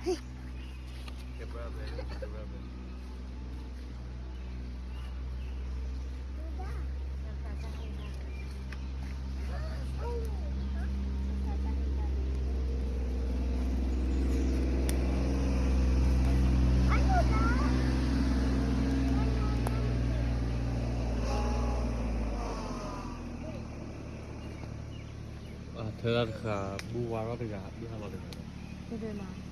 ထဲဒၣ်တဃာ် ဘူဝါထီၣ်တဂၤ ဘုၣ်ဟးလီၤတဂၤလီၤ.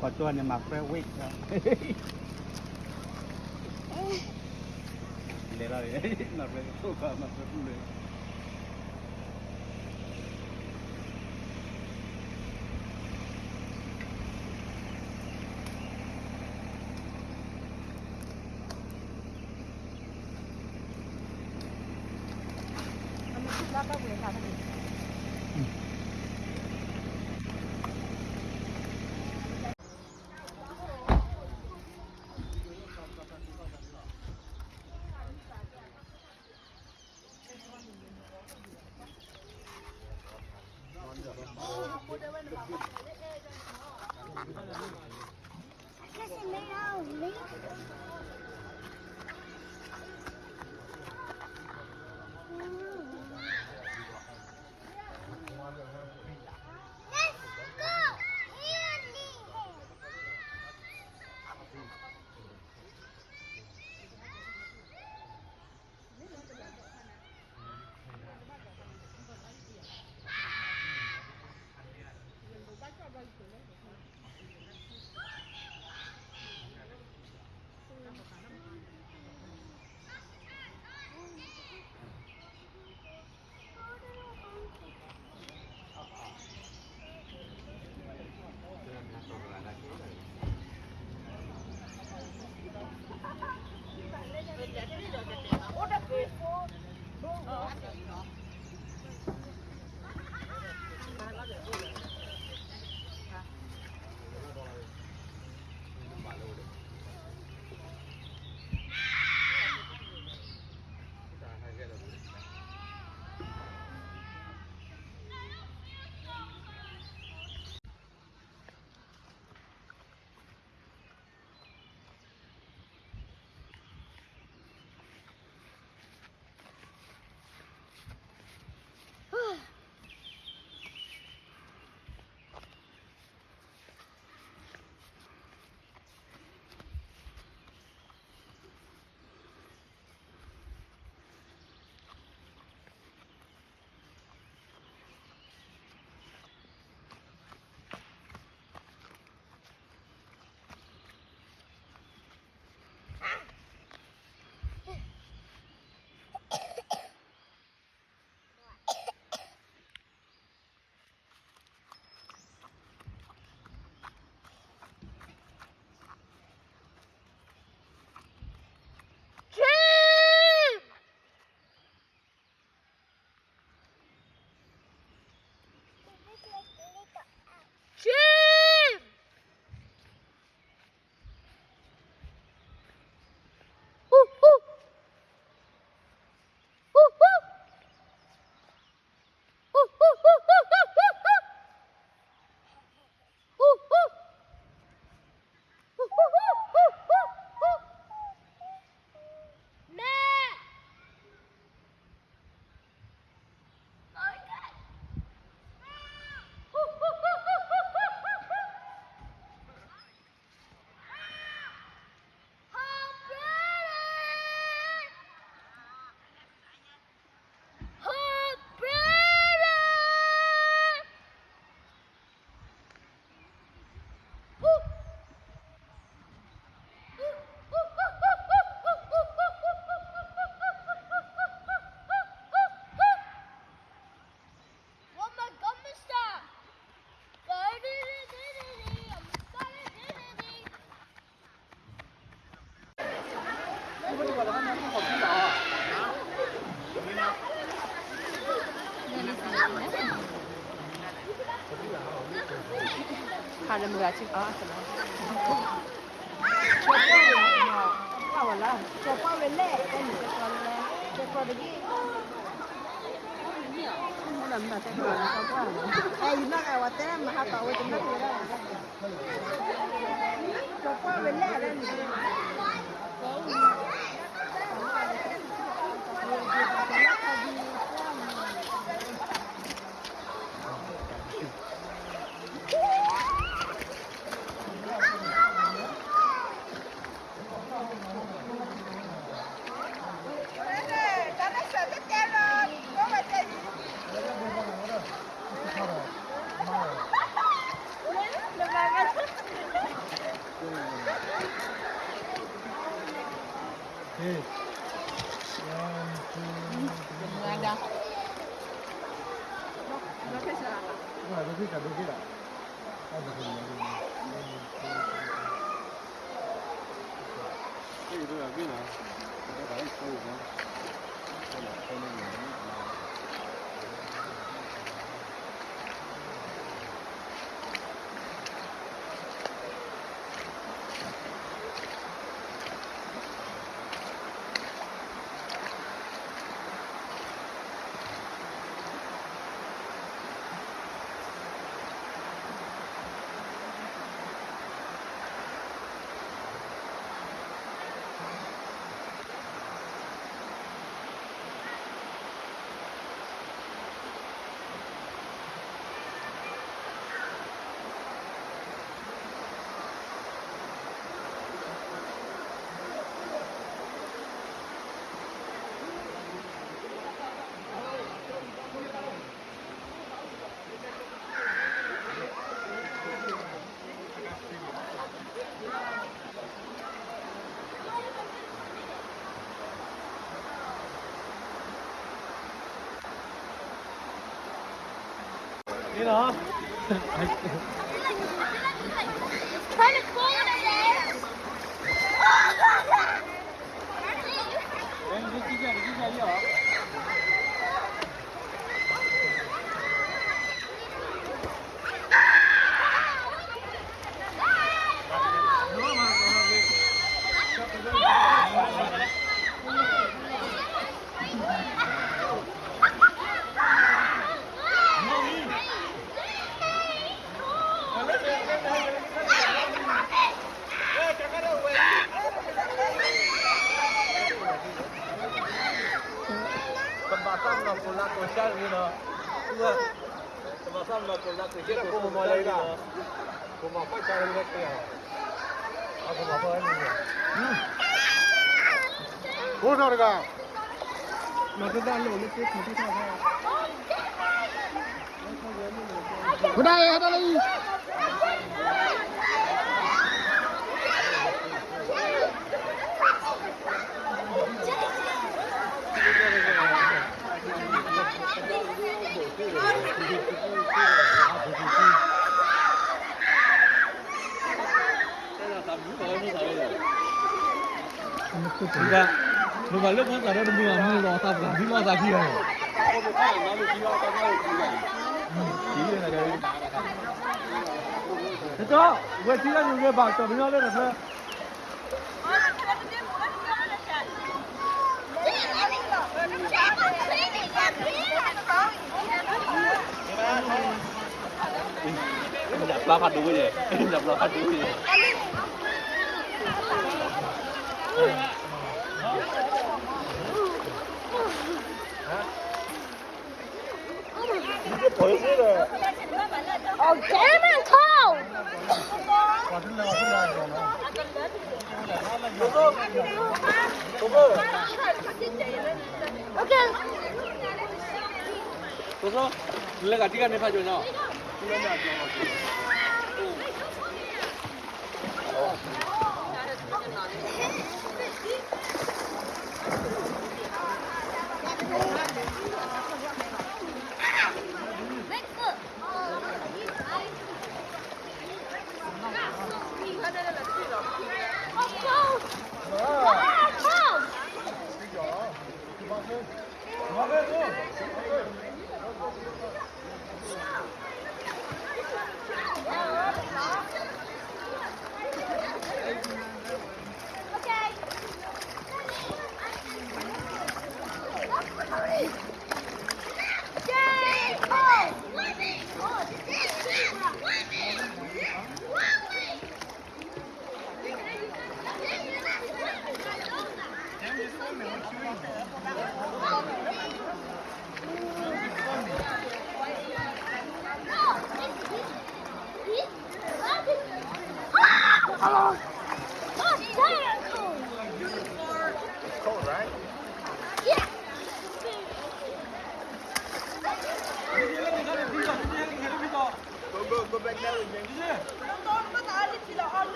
ကွၢ်ကၠီန့ၣ် မၤပြဲဝ့ၢ် လဲၤလီၤ မၤပြဲခိၣ်ခါ မၤပြဲခိၣ်လၢ လီၤ. Mùa mà lướt phó tỏ ra mùa mà mùa lò tao cả thứ lo tao kia. Thế đó, quay tí ra nhiều người bảo chọn với nhau lên là thơ. Nhặt lá phát đúng vậy, nhặt lá phát đúng vậy. Ồ, chém ăn thâu. Ok. Lê gà tí gà nê pha chùa nhá.